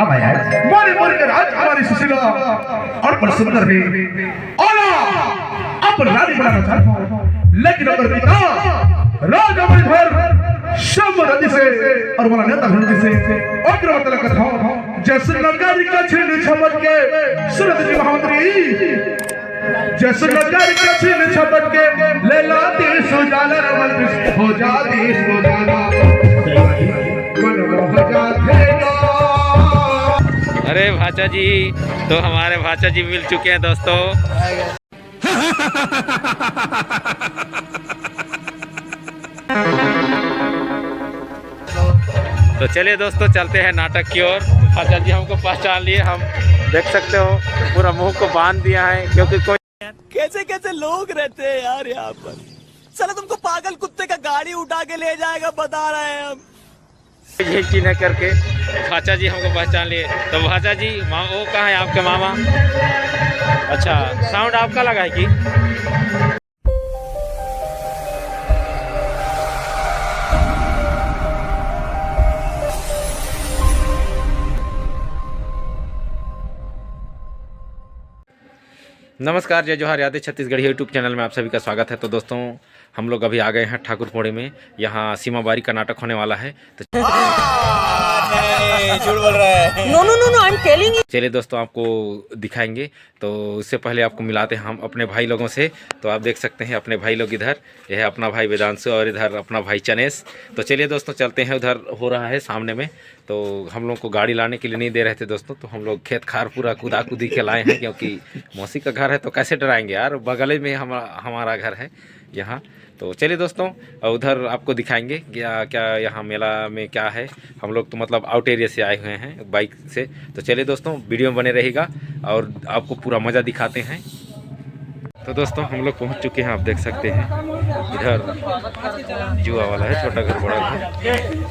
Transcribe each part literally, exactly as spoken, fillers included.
अब आया है। मोरे मोरे के राजकुमारी सुशीला और बड़ सुंदर भी। और अब रानी बनाना चाहता हूँ, लेकिन अगर पिता राजा मणिधर शंभू नदी से और वाला नेता नदी से ओकरा बतला कथा, जैसे नगर का छिन झपट के सूरज जी महामंत्री, जैसे नगर का छिन झपट के ले लाती सुजाला रमन हो जाती सुजाला। मन मोह जाते अरे भाचा जी, तो हमारे भाचा जी मिल चुके हैं दोस्तों। तो चलिए दोस्तों, चलते हैं नाटक की ओर। भाचा जी हमको पहचान लिए, हम देख सकते हो पूरा मुंह को बांध दिया है क्योंकि कोई कैसे कैसे लोग रहते हैं यार यहाँ पर। साला तुमको पागल कुत्ते का गाड़ी उठा के ले जाएगा, बता रहे हैं हम। यही चिन्ह है करके। भाचा जी हमको पहचान लिए। तो भाचा जी, मा-, वो कहाँ है आपके मामा? अच्छा, साउंड आपका लगा है कि? नमस्कार, जय जोहार, यादें छत्तीसगढ़ी YouTube चैनल में आप सभी का स्वागत है। तो दोस्तों, हम लोग अभी आ गए हैं ठाकुर पोड़ी में। यहाँ सीमा बारी का नाटक होने वाला है। तो नहीं, झूठ बोल रहा है। No, no, no, no, I am telling you। चलिए दोस्तों, आपको दिखाएंगे। तो उससे पहले आपको मिलाते हैं हम अपने भाई लोगों से। तो आप देख सकते हैं अपने भाई लोग इधर, यह है अपना भाई वेदांशु और इधर अपना भाई चनेश। तो चलिए दोस्तों, चलते हैं, उधर हो रहा है सामने में। तो हम लोग को गाड़ी लाने के लिए नहीं दे रहे थे दोस्तों, तो हम लोग खेत खार पूरा कुदा कुदी के लाए हैं, क्योंकि मौसी का घर है तो कैसे डराएंगे यार, बगल में हम, हमारा घर है यहाँ। तो चलिए दोस्तों, उधर आपको दिखाएंगे क्या क्या यहाँ मेला में क्या है। हम लोग तो मतलब आउट एरिया से आए हुए हैं बाइक से। तो चलिए दोस्तों, वीडियो में बने रहेगा और आपको पूरा मज़ा दिखाते हैं। तो दोस्तों, हम लोग पहुँच चुके हैं, आप देख सकते हैं इधर जुआ वाला है, छोटा घर बड़ा घर।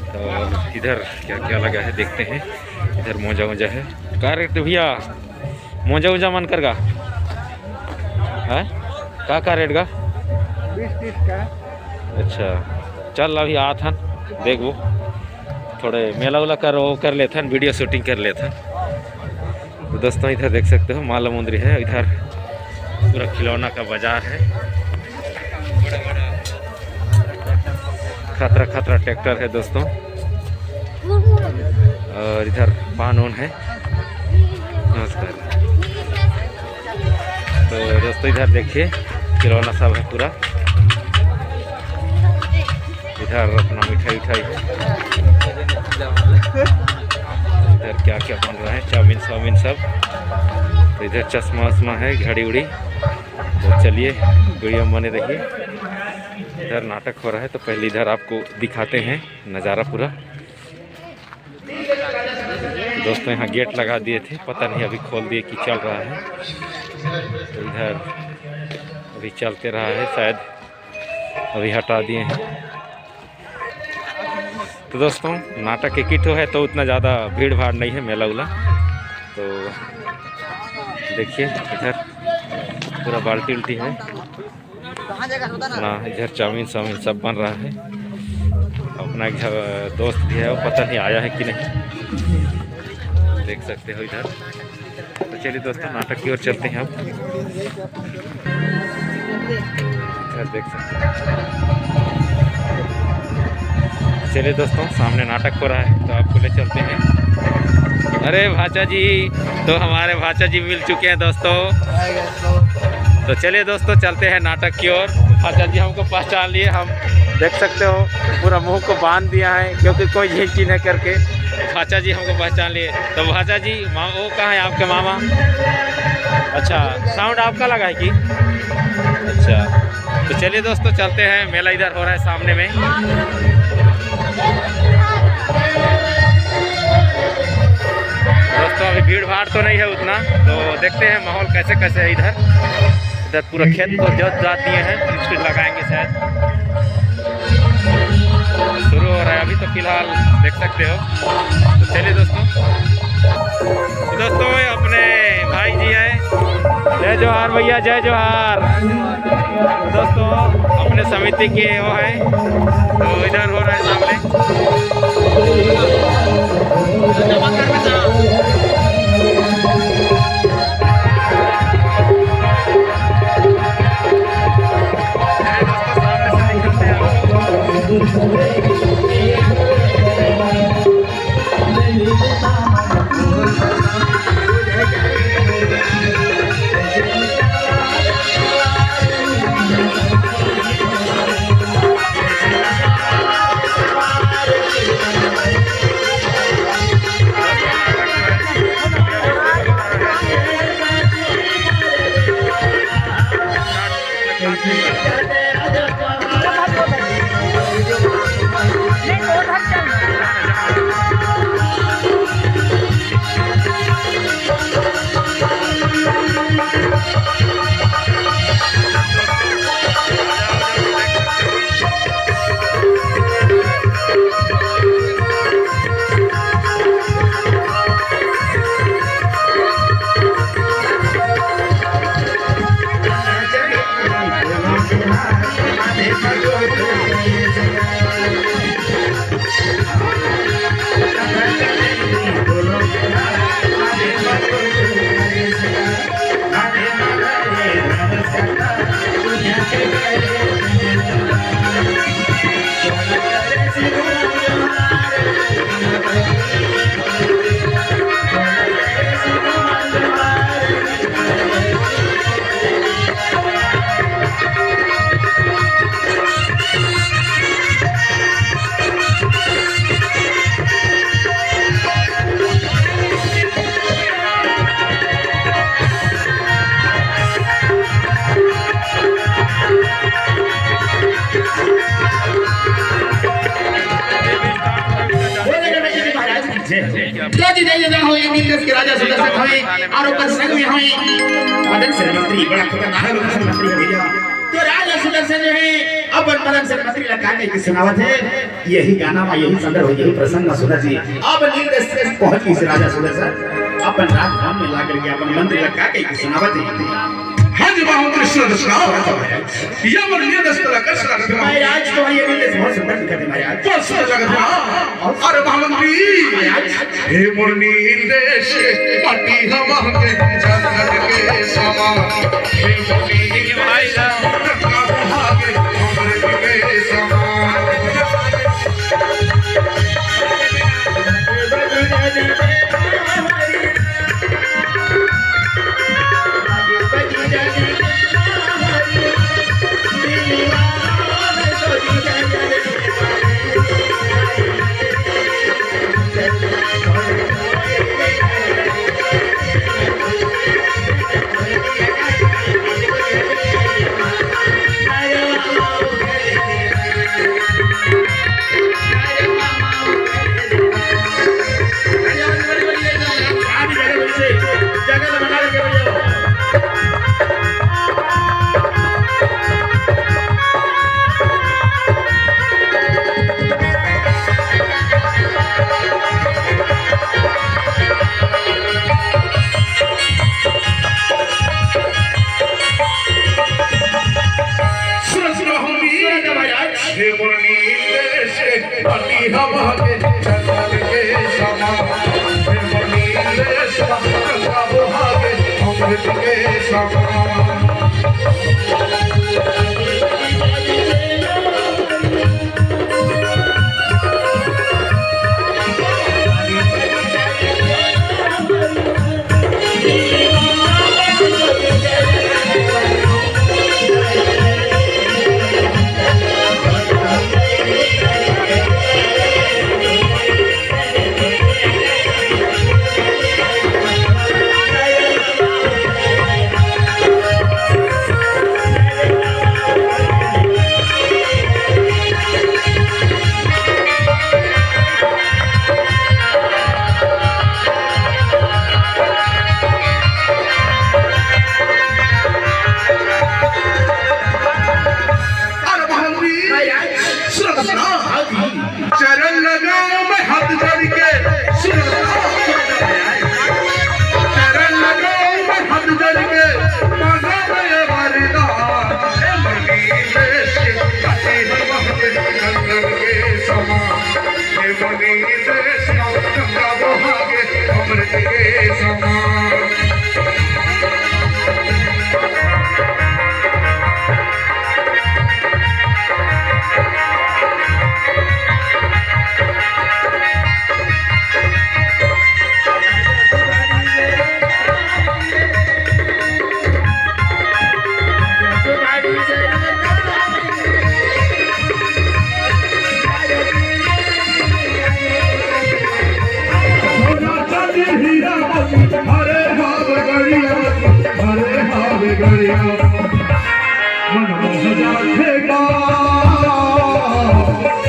तो इधर क्या क्या लगा है देखते हैं। इधर मोजा वोजा है। का रेट भैया, मोजा वोजा मन कर का है? का का रेट का? बीस तीस का। अच्छा, चल अभी आत हन, देखबो, थोड़े मेला उला कर, वो कर लेथन, वीडियो शूटिंग कर लेथन। तो दोस्तों, इधर देख सकते हो माला मुंदरी है, इधर पूरा खिलौना का बाजार है। खतरा खतरा ट्रैक्टर है दोस्तों, और इधर पान उन है। नमस्कार। तो दोस्तों, इधर देखिए, खिलौना सब है पूरा। इधर अपना मिठाई उठाई, इधर क्या क्या बन रहा है, चाउमीन साउमीन सब। तो इधर चश्मा वश्मा है, घड़ी उड़ी। तो चलिए, वीडियो में बने रहिए। इधर नाटक हो रहा है, तो पहले इधर आपको दिखाते हैं नज़ारा पूरा। दोस्तों, यहाँ गेट लगा दिए थे, पता नहीं अभी खोल दिए कि चल रहा है। तो इधर अभी चलते रहा है, शायद अभी हटा दिए हैं। तो दोस्तों, नाटक एक ही ठो है, तो उतना ज़्यादा भीड़ भाड़ नहीं है मेला उला। तो देखिए, इधर पूरा बाल्टी उल्टी है ना, इधर चाउमीन साउमीन सब बन रहा है। अपना एक झ-, दोस्त भी है, वो पता नहीं आया है कि नहीं, देख सकते हो इधर। तो चलिए दोस्तों, नाटक की ओर चलते हैं अब। इधर देख सकते हैं। चलिए दोस्तों, सामने नाटक हो रहा है, तो आपको ले चलते हैं। अरे भाचा जी, तो हमारे भाचा जी मिल चुके हैं दोस्तों। तो चलिए दोस्तों, चलते हैं नाटक की ओर। भाचा जी हमको पहचान लिए, हम देख सकते हो पूरा मुंह को बांध दिया है, क्योंकि कोई यही चिन्ह है करके। भाचा जी हमको पहचान लिए। तो भाचा जी, मा-, वो कहाँ है आपके मामा? अच्छा, साउंड आपका लगा है कि? अच्छा, तो चलिए दोस्तों, चलते हैं, मेला इधर हो रहा है सामने में। दोस्तों, अभी भीड़ भाड़ तो नहीं है उतना, तो देखते हैं माहौल कैसे कैसे है इधर। इधर पूरा खेत को जोत जात दिए हैं, कुछ कुछ लगाएंगे शायद। शुरू हो रहा है अभी तो फिलहाल, देख सकते हो। तो चलिए दोस्तों, तो दोस्तों, ये अपने भाई जी हैं। जय जोहार भैया, जय जोहार। दोस्तों, अपने समिति के वो हैं, तो इधर हो रहा है सामने। तो जी, जय जय हो, ये नील देश के राजा सुदर्शन हवे और ओकर संग में हवे मदन सेन मंत्री, बड़ा खतरनाक मदन सेन मंत्री है भैया। तो राजा सुदर्शन जो है, अपन मदन सेन मंत्री ला का कह के सुनावत है, यही गाना में, यही संदर्भ, यही प्रसंग में सुना जी। अब नील देश से पहुंच गई राजा सुदर्शन, अपन राजभवन में ला करके अपन मंत्री ला का कह के सुनावत है। हाँ जी, महामंत्री सुदर्शन। ये मोर नील देश तोला कइसे लगत हे? महाराज, तुम्हारी ये नील देश बहुत सुंदर दिखत हे महाराज। बहुत सुंदर लगत हे ना? अरे महामंत्री, हे मोर नील देश, माटी हवा के जंगल के समान। हे मोर नील देश, रंगा बहा के अमृत के समान। सुनो, सुनो, सुनो, महाराज। हे मोर नील देश, माटी हवा के जंगल के समान। हे मोर नील देश, गंगा बहा के अमृत के समान। अरे महाराज जी, सुनो, सुनो। चरण लगाऊं मैं हाथ जोड़ के, सुनो, सुनो। चरण लगाऊं मैं हाथ जोड़ के, मांगा मैं ये वरदान। हे मनीष, पति है वह के कंगन के समान। हे मनीष, गंगा बहा के अमृत के समान। अरे हाव गड़िया, अरे हाव गड़िया। मन मोह जाथे गा।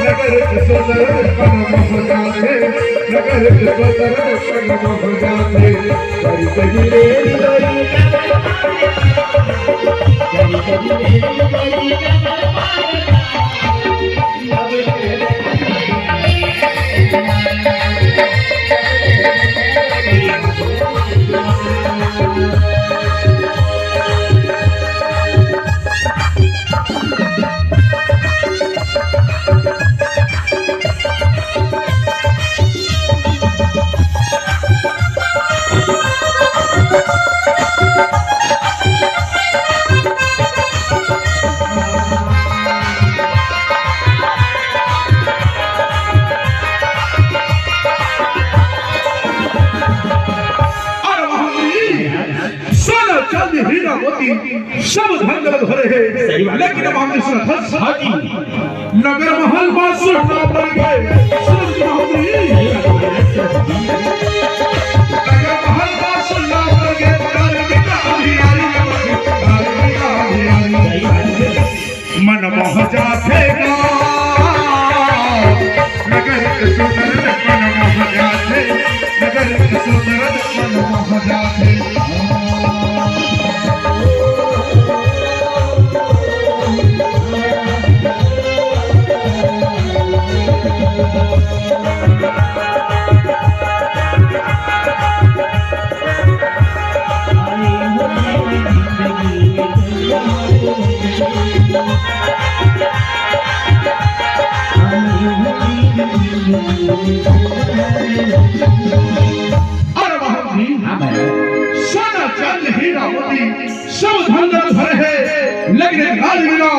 नगर के सुंदर मन मोह जाथे, नगर के सुंदर मन मोह जाथे। करी करी रे करी। करी करी रे करी। अरे महाराज जी, सोना चांदी हीरा मोती सब धन दौलत भरे हे। सही बात। लेकिन अब हम इसमें फंस हाँ जी। नगर महल में सोना पड़ गए, सुन महाराज जी। नगर महल में सोना पड़ गए, धार्मिक अधिकारी, धार्मिक अधिकारी। मन मोह जाथे गा। नगर के सुंदर मन मोह जाथे। नगर के सुंदर मन मोह जाथे। अरे बाबू जी, हाँ भाई। सोना चांदी हीरा मोती सब धन दौलत भरे हे, लेकिन एक राज मिला,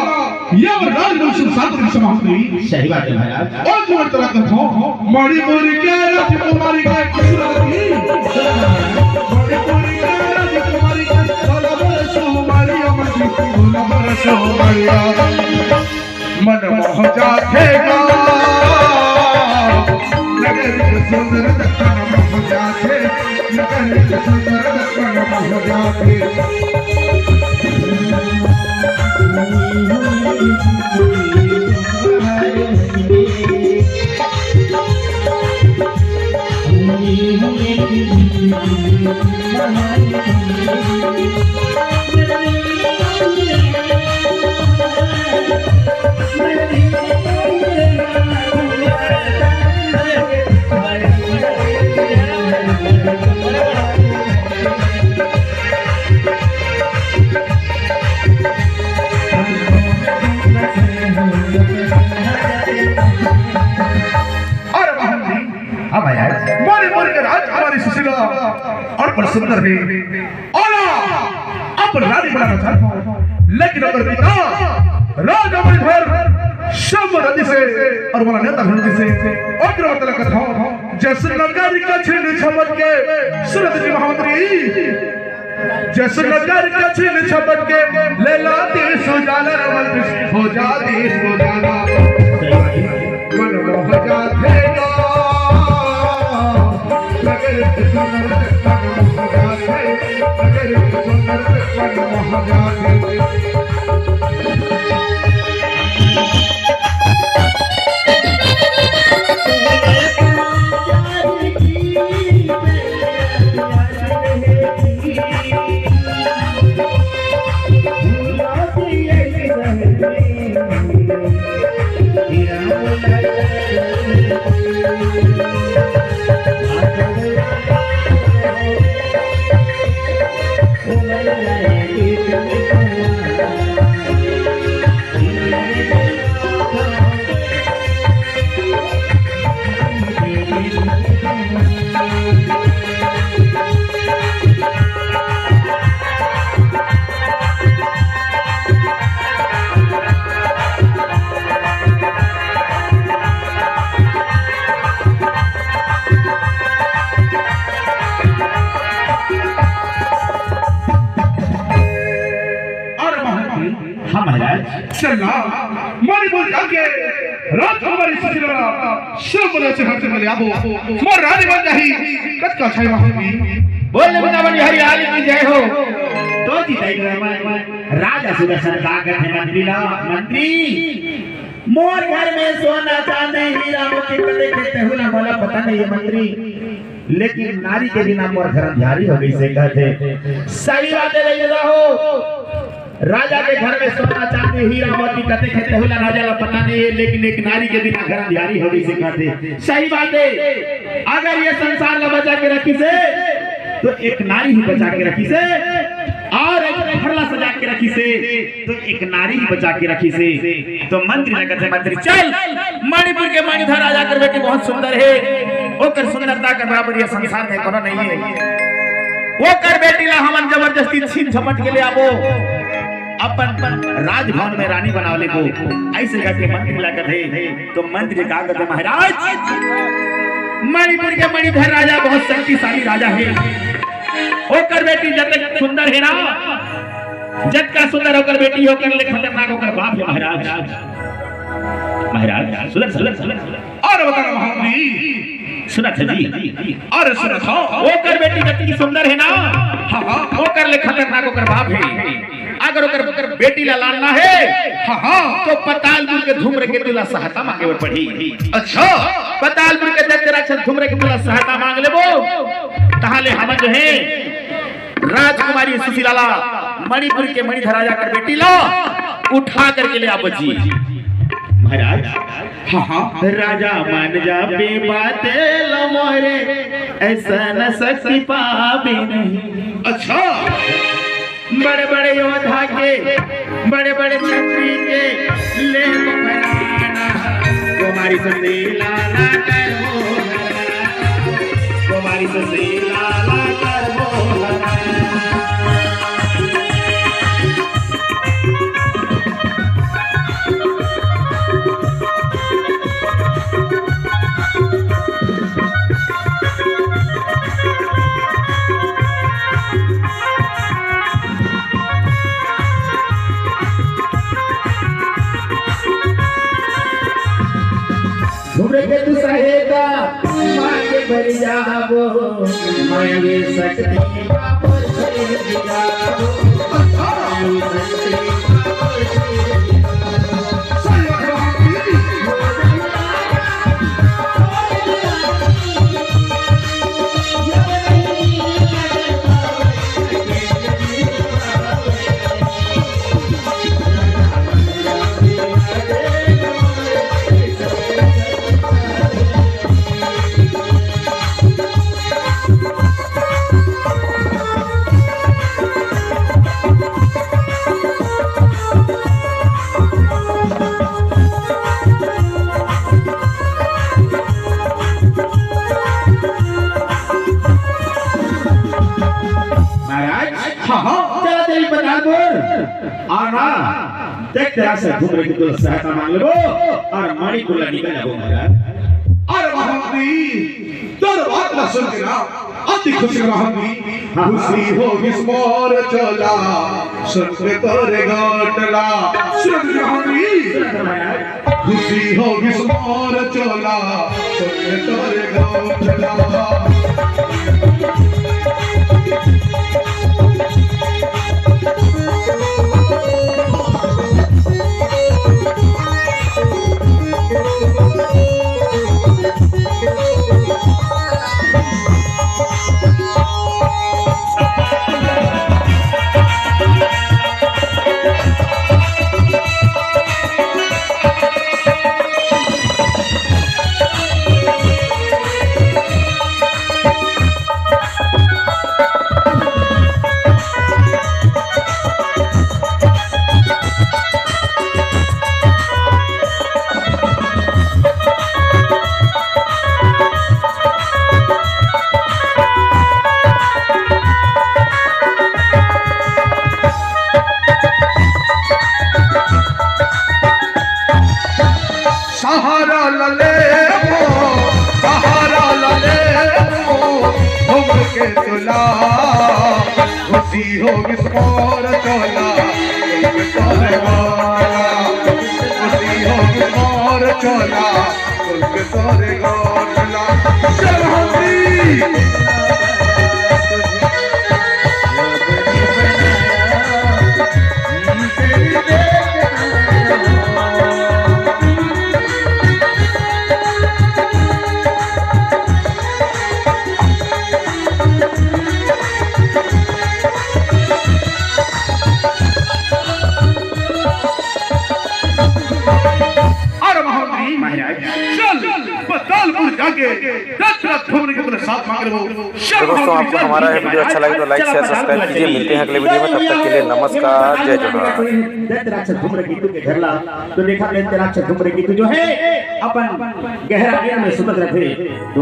ये वो राज मिला सुख शांति की समाप्ति। सही बात है महाराज। और जो तरह का हो, मणिपुर के राजकुमारी के किस्मत की, मणिपुर के राजकुमारी के गुलाब सुमारिया, मणिपुर गुलाब सुमारिया। मन मोह जाथे गा, नगर के सुंदर मन मोह जाथे, नगर के सुंदर मन मोह जाथे। अरे बाबू जी, हाँ भाई, आज मणिपुर के राजकुमारी सुशीला और बड़ सुंदर भी। और अब रानी बनाना चाहता हूँ, लेकिन अगर पिता राजा मणिधर शंभु नदी से और वाला नेता नदी से और गिरवा तलक था, जस नगर का छिन झपट के सूरत जी महामंत्री, जस नगर का छिन झपट के ले लाती सुजाला रमन हो जाती सुजाला। मन मोह जाथे गा, नगर सुंदर मन मोह जाथे, नगर सुंदर मन मोह जाथे। अरे महाराज। हाँ महाराज। चलना, मणिपुर जाके राजकुमारी सुशीला सब बोले से हट चले आबो। मोर रानी बन जाही, कतका छै महारानी। बोल बिना बन हरियाली की जय हो। तो जी तई राजा सुदर्शन का कहथे मंत्री ला, मंत्री, मोर घर में सोना चांदी हीरा मोती कते खेते हुए ना, मोला पता नहीं है मंत्री, लेकिन नारी के बिना मोर घर अंधियारी हो गई से कहथे। सही बात है, ले हो। राजा के घर में सोना चांदी हीरा मोती कते खेते हुए ना, राजा ला पता नहीं है, लेकिन एक नारी के बिना घर अंधियारी हो गई से कहथे। सही बात है, अगर ये संसार ला बचा के रखी से तो एक नारी ही बचा के रखी से, और एक घर ला सजा के रखी से तो एक नारी ही बचा के रखी से। तो मंत्री ला कहथे, मंत्री चल, मणिपुर के मणिधर राजा कर बेटी बहुत सुंदर है, ओकर सुंदरता के बराबर ये संसार में कोनो नहीं है। ओकर बेटी ला हमन जबरदस्ती छीन झपट के ले आबो, अपन राजभवन में रानी बना लेबो। ऐसे करके मंत्री ला कहथे। तो मंत्री का कहथे, महाराज, मणिपुर के मणिधर राजा बहुत शक्तिशाली राजा है। ओकर बेटी जतक सुंदर है ना, जतका सुंदर ओकर बेटी, ओकर ले खतरनाक ओकर बाप है महाराज। महाराज, सुंदर, सुंदर, सुंदर। और बताना महाराज जी। सुनत है जी। और सुनत हो। ओकर बेटी जतकी सुंदर है ना, हाँ, हाँ। ओकर ले खतरनाक ओकर बाप है। अगर ओकर, ओकर बेटी ला लानना है, हाँ, हाँ। तो पतालपुर के धूम्रकेतु ला सहायता मांगे बर पड़ही। अच्छा। पतालपुर के दैत्य राक्षस धूम्रकेतु ला सहायता मांग लेबो। हाले हमन जो है राजकुमारी सुशीला ला, मणिपुर के मणिधर राजा कर बेटी ला उठा करके ले आबो जी। महाराज। हाँ, हाँ। राजा मान जा बे बाते ला मोरे, ऐसन शक्ति पाबे नहीं। अच्छा। बड़े बड़े योद्धा के, बड़े बड़े छत्री के ले पकड़ाना। कुमारी सुशीला ला करबो, कुमारी सुशीला ला करबो। घूमे के तू सहेता, माँ के भरी जाबो, माँ के शक्ति बाबो, शक्ति बाबो, शक्ति बाबो। महाराज, हाँ, हाँ। चला तेरी पठानपुर। आना, देख तेरा से घूम रही तो सहायता मांग लेबो और मणिपुर ला निकल जाबो महाराज। अरे महामंत्री, तोर बात ला सुन के ना अति खुशी महामंत्री। हाँ, हाँ। खुशी होगिस मोर चोला सुन के तोरे गोठ ला। सुन महामंत्री। खुशी होगिस मोर चोला, सुन तोरे गोठ ला। सहारा ला लेबो, सहारा ला लेबो, घूम के तोला। खुशी होगिस मोर चोला, घूम के तोरे गोठ ला। खुशी होगिस मोर चोला, घूम के तोरे गोठ ला। चल हंसी। अरे महाराज, महाराज। चल, पतालपुर जाके दस लाख ठुमरी के तोला साथ मांग लेबो। तो दोस्तों, आपको हमारा ये वीडियो अच्छा लगे तो लाइक, शेयर, सब्सक्राइब कीजिए। मिलते हैं अगले वीडियो में, तब तक के लिए नमस्कार, जय जोहार। दस लाख ठुमरी के तू के घर ला, तो देखा दस लाख ठुमरी के तू जो है अपन गहरा नींद में सुतत रथे। तो